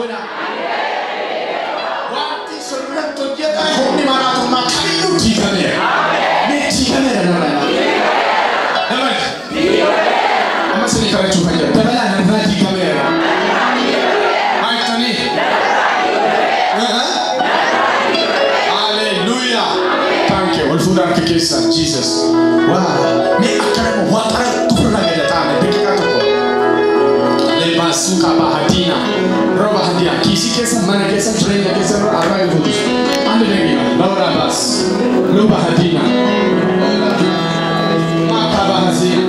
godha. Wanti sirratti hojjetan humni maraatummaa kamiyyuu diigameera. Mee diigameera nama. Nama. Amma isinii kadhachuu kan jedhu dabalaa narraa diigameera. Maal jettanii? Hallelujah. Thank you. Wal fuudha harka keessaa Jesus. Waa mee akka nama waaqarratti ofirraa gadi taa'ame daqiiqaa tokko. Lebaasuka bahadina. Roba hadia. Kiisii keessa mana keessa jireenya keessa irra arraa gahuutu. Andi daqiiqa. Laura bas. Luba hadina. Maka bahazina.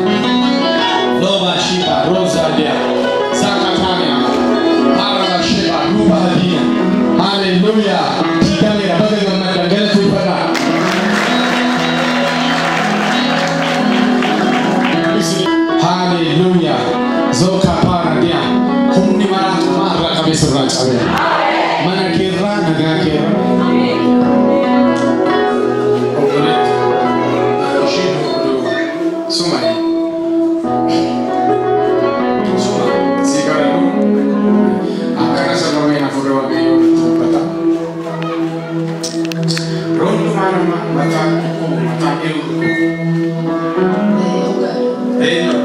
Loba shiba. Rosa dia. Zakatania. Haraba shiba. Luba hadina. Hallelujah. Diigameera baga gammadan galateeffadhaa. Hallelujah. Zoka paradia. Humni maraatummaa har'a qabeessa irraa cabeera. Mana keerraa nagaa keerraa. Obboleetti. Isheen suma. Suma. Si kadhadhu. Akkana sababeen hafuurri Waaqayyoo natti dubbata. Roondumaa nama mataa dhukkubu mataa dhiiru dhukkubu. Eenyu?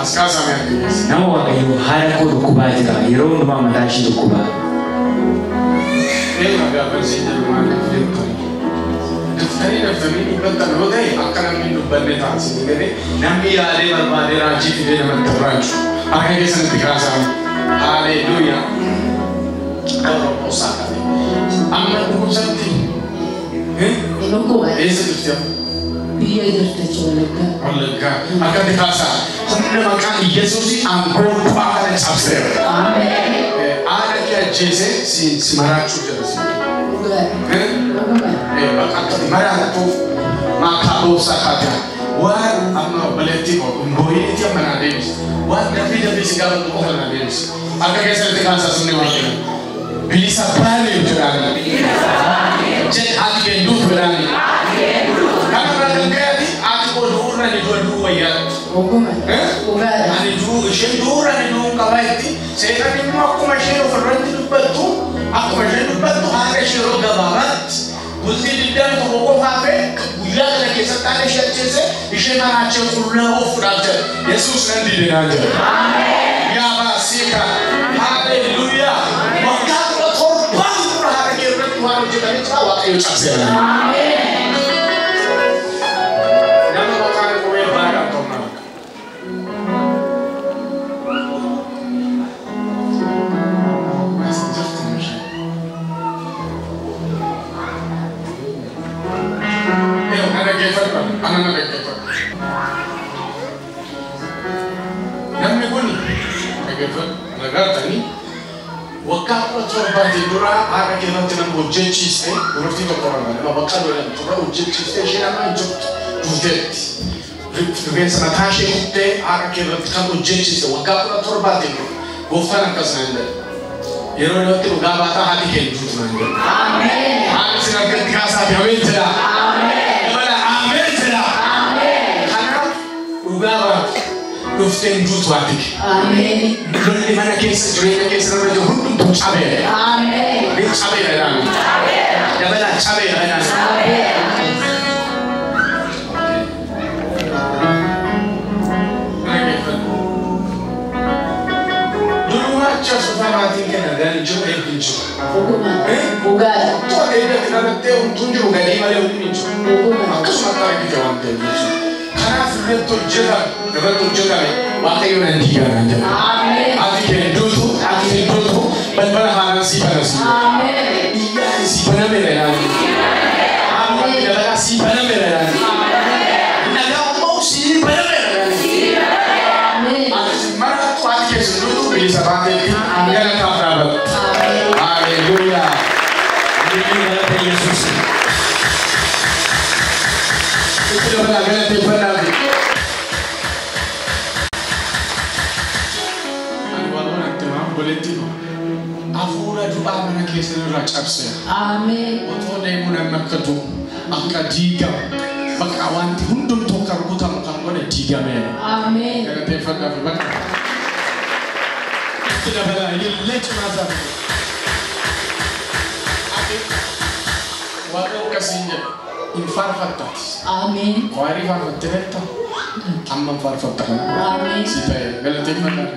As kaasame harka keessa. Nama Waaqayyoo haala koo dhukkubaa jira. Yeroo hundumaa mataa ishee dhukkubaa. Eenyu gaafa isin jedhu maaliif jettanii? Daftanii daftanii dubbattan yoo ta'e akka namni hin dubbanne taasisni galee namni yaalee barbaadee raajii fidee namatti hin raaju. Harka keessanitti kaasaa. Haleluuyaa. Oromoo qabe. Amma dhukkubsatti. Dhukkuba. Eessa jirti amma? Biyya jirti jechuudha Wallaggaa. Wallaggaa. Akkatti kaasaa. Humna maqaa Yesuusii aangoo du'aa kana cabseera. Ameen. Haadha kee ajjeesee si maraachuu jira si. Dhugaadha. Dhugaadha. Bakka akka maraatuuf maqaa boosaa kaata. Waan amma obboleettii koo boo'iitti amma naa deebisi. Waan dafii dafii si gaafatu qofa naa deebisi. Harka keessatti kaasaa sunni waan jedhan. Bilisa baanee jedhaan. Jedh haati kee duutu jedhaan. Kanarraa kan ka'e haati koo du'uurra ni du'a du'uu wayyaatti. Dhuguma. Dhugaadha. Ani du'uu isheen du'uurra ni du'uun qaba jetti. Seexanni immoo akkuma isheen ofirratti dubbattu akkuma isheen dubbattu haadha ishee yeroo gabaabaatti bultii 21 qofa hafe guyyaa kana keessatti haadha ishee ajjeese ishee maraachee qullaa ofuudhaaf jedhe. Yesuus nan dide naan jedhe. Yaa baasiika. Haleluuyaa. Waggaa 17 dura haadha kee irratti waan hojjetamee jira Waaqayyo cabseera. Ameen. Nama maqaan qubee baadhaa ta'u As jirtu ishee. Na dhaggeeffadhu, ana na dhaggeeffadhu. Namni kun dhaggeeffadhu, nagaatanii waggaa 17 dura haadha kee irratti nama hojjechiiste dubartii tokko irra nama bakka lolan turre hojjechiiste isheen amma hin jirtu duuteetti. Rifeensa mataa ishee kuttee haadha kee irratti kan hojjechiiste waggaa 17 dura gooftaan akkas naan jedhe. Yeroo dhiyootti dhugaa baataa haati kee hin duutu naan jedhe. Ameen. Haati sin harkatti kaasaa fi ameen jedha. Ameen. Dabala ameen jedha. Ameen. Kanaaf dhugaa baatu dhuftee hin duutu haati kee. Ameen. Lolli mana keessa jireenya keessa irra jiru hundumtuu cabeera. Ameen. Ni cabeera jedhaan. Dabala cabeera jedhaan. Ameen. Dhaggeeffadhu. Duruma achi asufaa maatiin keenya nagaan hin jiru eebbi hin jiru. Dhuguma. Dhugaadha. Utuu ati eeggatti dhalattee homtuun jiru galii malee hundi hin jiru. Dhuguma. Akkasuma akka argite waan ta'eef jechuudha. Kanaaf irratti hojjetame irratti hojjetame Waaqayyo nan diigaa naan jedha. Ameen. Ati kee duutu ati kee duutu balbala haaraan sii bana sii. Ameen. Iyyaan sii banameera jedhaan. Amma dabalaa sii banameera jedhaan. Nagaa immoo sii banameera jedhaan. Ameen. Ati maraattu haati keessa duutu bilisa baateetti galataaf dhaabattu. Ameen. Haleluuyaa. Galata Yesuus. Itti dabalaa galateeffadhaa fi. Ani waan natti himaa obboleettii koo. Hafuura du'aa mana keessan irraa cabseera. Ameen. Otoo deemuu namni akka du'u, akka diigamu, bakka wanti hundumtuu akka rukutamu kan godhe diigameera. Ameen. Galateeffadhaa fi bakka. Dabala ilillee cimaa isaa fide. Ati Waaqayyo akkasiin jedha. Hin faarfattaati. Ameen. Waarii faarfattee beektaa? Amma hin faarfatta kana. Ameen. Si ta'e galateeffadhaa.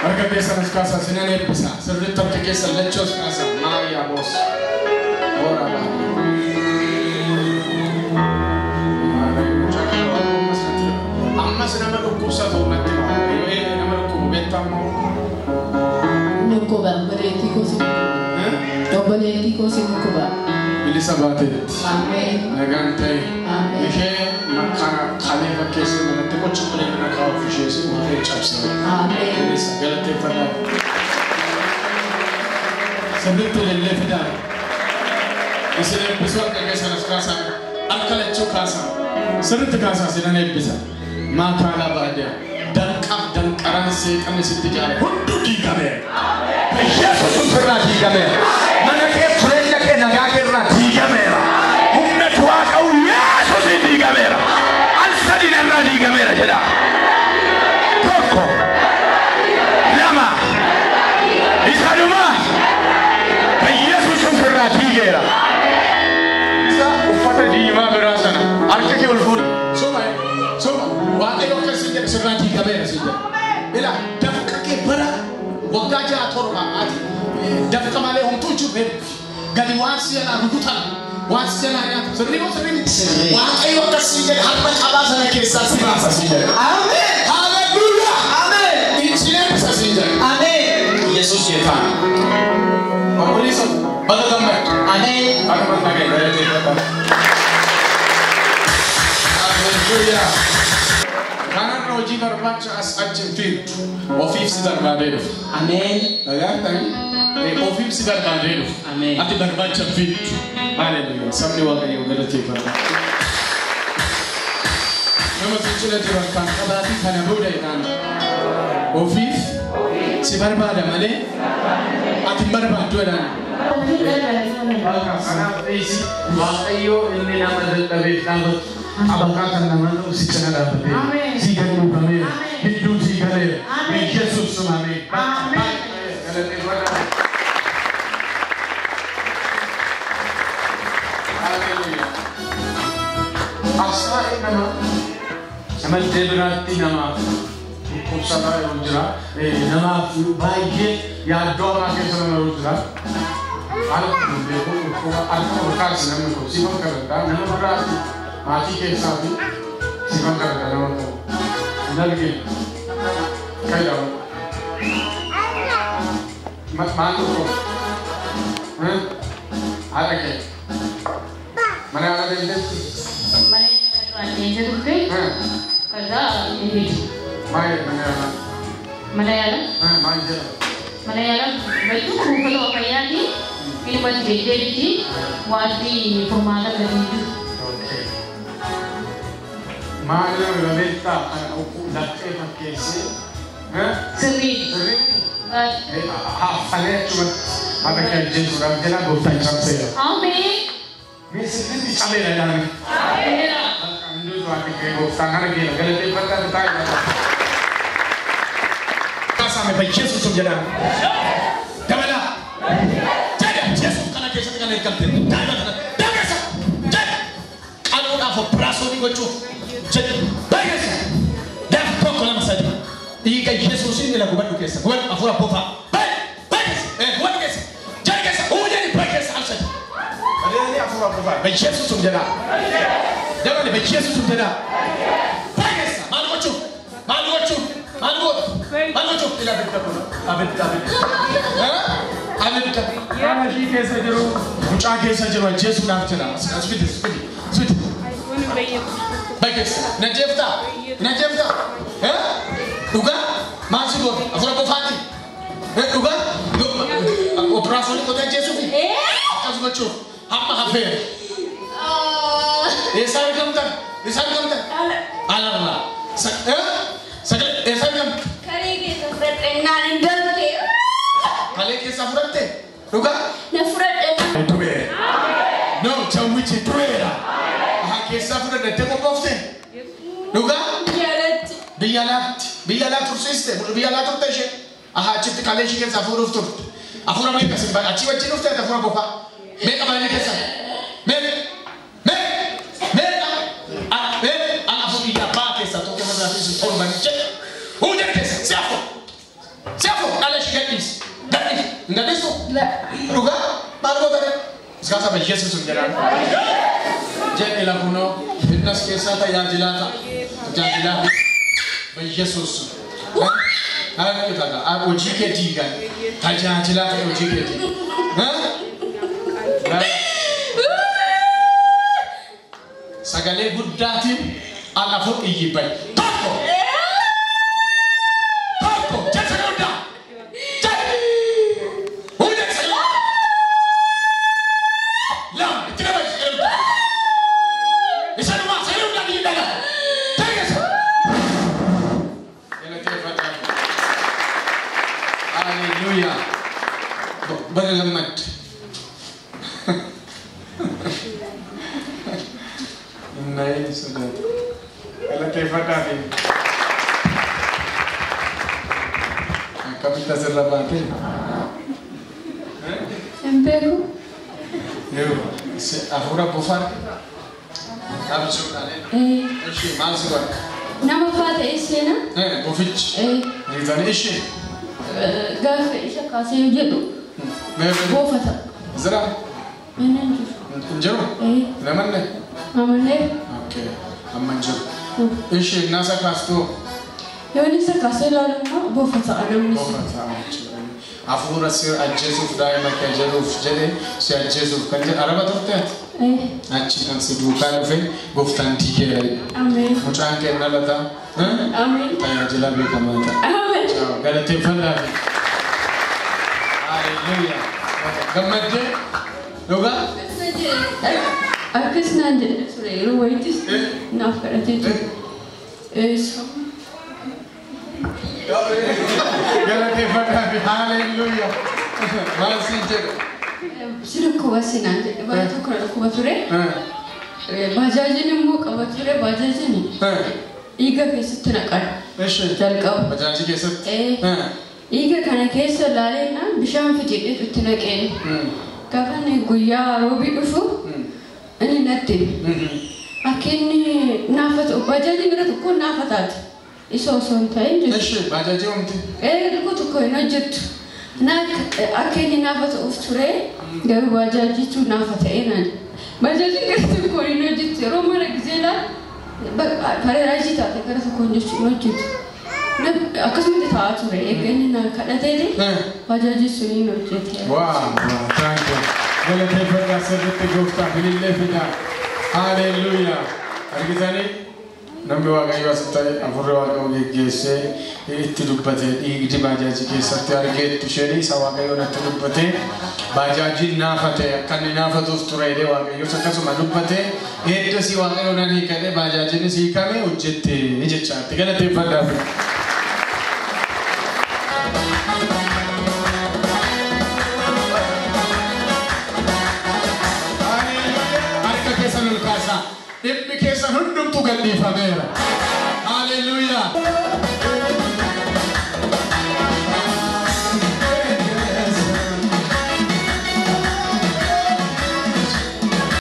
Harka keessan as kaasaa sinan eebbisa. Sirriitti harka keessan lachuu as kaasaa. Maayyaa boos. Boora baay'ee. Ammas nama dhukkubsatu natti hima. Nama dhukkubu beektaa ammoo. Dhukkuba obboleettii koo si obboleettii koo si dhukkuba. Bilisa baateetti. Ameen. Nagaan ta'e. Ameen. Ishee makana kalee fakkeessee manatti qochi qolee mana kaa'uuf ishee si waaqayyo cabsee. Ameen. Bilisa galateeffadhaa. Sirriitti ilillee fidaa. Isin eebbisuu harka keessan as kaasaa. Harka lachuu kaasaa. Sirriitti kaasaa isinan eebbisa. Maakaalaa baadiyaa. Danqaaf danqaraan seexanni sitti ijaare hunduu diigameera. Yesuus irraa diigameera. Mana kee jireenya kee nagaa kee irraa diigameera. Humna Waaqayyoo Yesuusiin diigameera. Al sadiin irraa diigameera jedha. 1, 2, isa dhuma Yesuus irraa diigeera. Isa uffata diimaa biraa sana harka kee ol fuudhi. Soma soma Waaqayyo akkasii jedhe sirraa diigameera si jedhe. Ilaa dafqa kee bara waggaa 6 7 ati dafqa malee homtuu jiru beeku. Gadi waan si jalaa rukutan waan si jalaa nyaatu sirrii moo sirrii miti? Waaqayyo akkasii jedhe harma cabaa sana keessaa si baasa si jedhe. Ameen. Haleluuyaa! Ameen. Injileen isa si jedhe. Ameen. Yesuus jeetaan. Obboleessa baga gammadde. Ameen. Akkuma dhagaye galateeffadhaa. Haleluuyaa! Kanarra hojii barbaacha as achi hin fiigdu. Ofiif si barbaadee dhufa. Ameen. Dhagaatanii? Ofiif si barbaadee dhufa. Ameen. Ati barbaacha hin fiigdu. Haleluuyaa! Sabni Waaqayyoo galateeffadha. Nama si cina jiru harkaan qabaatii kana booda jedhaan. Ofiif si barbaada malee ati hin barbaaddu jedhaan. Kanaaf dhiisi Waaqayyoo inni nama dadhabeef dhaabatu. Abaqaa kan nama ta'u si cina dhaabbatee si gad buufameera gidduu si galeera Yesuus sumamee. Haleluuyaa. Asaa'ee nama nama iddoo biraatti namaaf dhukkubsataa yeroo jira namaaf baay'ee yaaddoo hamaa keessa nama yeroo jira. Haala kun beeku dhukkuba harka ol kaasi namni kun si fakkaata nama biraatti maatii keessaa fi si fakkaata nama kun hin arginu. Kan jedhamu maal dhukkuba? Haadha kee mana yaala deemteetti? Mana yaala deemtee turte. ከዛ እንሂድ Maal mana yaala? Mana yaala Maal jedhama? Mana yaala beektu buufata fayyaati ilma deddeebiiti wanti furmaata gadi jiru. Okay. Maal nama beektaa kana laphee fakkeessee Sirrii. Sirrii haffalee achumatti haadha kee ajjeesuudhaaf jala gooftaan cabseera. Ameen. Mee sirriitti cabeera jedhame. Ameen. Gooftaan kana keenya galateeffadhaa bitaa jedhama. Kaasaame Yesuus jedhama. Dabalaa. Jedha Yesuus kana keessatti kan eegamte daa'ima kana dabeessa jedha qaluudhaaf operaasyoonii gochuuf jedha baay'eessa daaf 1 2 3 dhiiga Yesuusiin ila gubadhu keessa gubadhu hafuura bofaa baay'eessa gubadhu keessa jedha keessa uu jedhi baay'eessa al sadi Baay'ee hafuura bofaa Yesuus jedha dabale Yesuus jedha baay'eessa maal gochuuf maal gochuuf maal gootu maal gochuuf ila abidda kun abidda abidda abidda qaama ishii keessa jiru mucaa keessa jiru ajjeesuudhaaf jira as fidi as fidi as fidi baay'eessa na jeeftaa na jeeftaa dhugaa maal si goote hafuura bofaati dhugaa operaasyoonii gootee ajjeesuufi akkas gochuuf hamma hafeera eessaa argamtan eessaa argamtan alarraa sagalee eessaa argamtan Kalee keessa fudhadhe naan hin darbee. Kalee keessa fudhatte dhugaa Na fudhadhe. Du'eera. No jawwichi du'eera. Aha keessaa fudhadhattee qophoofte dhugaa Biyya alatti. Biyya Biyya alaatti. Biyya alaa tursiiste. Biyya alaa turte ishee. Aha achitti qalee ishee keessaa fuudhuuf turte. Hafuura meeqa sin baay'ee achii wajjin dhufte hafuura bofaa. Meeqa baay'ee keessa? Meeqa? Meeqa? Meeqa? Meeqa? An afur biyya abbaa keessaa tokko irraa fi torban jedhe. Hundi keessa si afur. Si afur dhala ishee gadhiisi. Gadhiisi. Hin gadhiistu? Dhugaa maal goota ree? Iskaasa bayyeessisu hin jedhaan. Jedhe lafunoo innas keessaa tajaajilaa ta'a. Tajaajilaa bayyeessuus. Hojii kee diigan tajaajilaa ta'e hojii kee diigan. Sagalee guddaatiin al afur iyyi bayi. Tokko! Tokko! Jedhe sagalee guddaa! Jedhe! Hundi sagalee! Lama! Itti dabali sagalee guddaa! Isa dhumaa sagalee guddaa biyyi dhagaa! Teessisa! Galateeffadhaa. Hallelujah. Baga gammadde. Innaa sodaata. Galateeffadhaa fi akkamitti asirra baate? Hin beeku. Yoo hafuura bofaa qabsuudhaan. Ishee maal si godha? Nama faa ta'e seena. Bofichi. Riitanii ishee. Gaafa isa kaasee jedhu boofata. Zira? Inni hin jiru. Hin jiru? Namanne? Namanne. Okay. Amma hin jiru. Ishee nasa kaastuu? Yoon isa kaasee ilaalu immoo boofata namni. Boofata jechuudha. Hafuura si ajjeesuuf daa'ima kee jedhuuf jedhe si ajjeesuuf kan jedhe araba turte ati? Achi kan si duukaa dhufe gooftaan diigeera. Ameen. Mucaan kee dhalataa? Ameen. Tajaajila beekamaa ta'a. Ameen. Galateeffadhaa. Hallelujah. Gammaddee dhugaa? Akkas naan jedhe ture yeroo wayitis naaf kadhatee ture. Galateeffadhaa fi hallelujah. Maal siin jedhe? Si dhukkuba si naan jedhe bara tokko na dhukkuba ture. Baajaajiin immoo qaba ture baajaajiin dhiiga keessatti naqan. Jalqaba. Bajaajii keessatti? Dhiiga kana keessa laaleenaan bishaan ficidheetu itti naqeen. Gaafa inni guyyaa roobii dhufu inni natti hime. Akka inni naafa ta'u baajaajiin gara tokko naafa taate. Isa osoo hin ta'in jechuudha. Ishee bajaajii oomti? Tokko tokko hin hojjettu. Akka inni naafa ta'uuf ture garuu baajaajiitu naafa ta'ee naan. Baajaajiin gara tokko hin hojjettu yeroo mara gisee laal fareeraajii taate gara tokko hin hojjettu. Akkasumatti taa'aa ture eega inni na kadhateeti bajaajii sun hin hojjete. Waaw thank you. Galateeffadhaa sirriitti gooftaa bilillee fidaa. Hallelujah. Argitanii namni Waaqayyo asitti hafuurri Waaqayyoo geggeessee itti dubbate dhiigdi baajaajii keessatti argeettu isheen isa Waaqayyo natti dubbate baajaajiin naafate akka inni naafatuuf ture jedhee Waaqayyos akkasuma dubbate eeddasii Waaqayyo nan hiikadhe baajaajiinis hiikame hojjette jechaatti galateeffadhaa. Harka keessan ol kaasaa. Dhimmi keessan hundumtuu gadhiifameera. Hallelujah.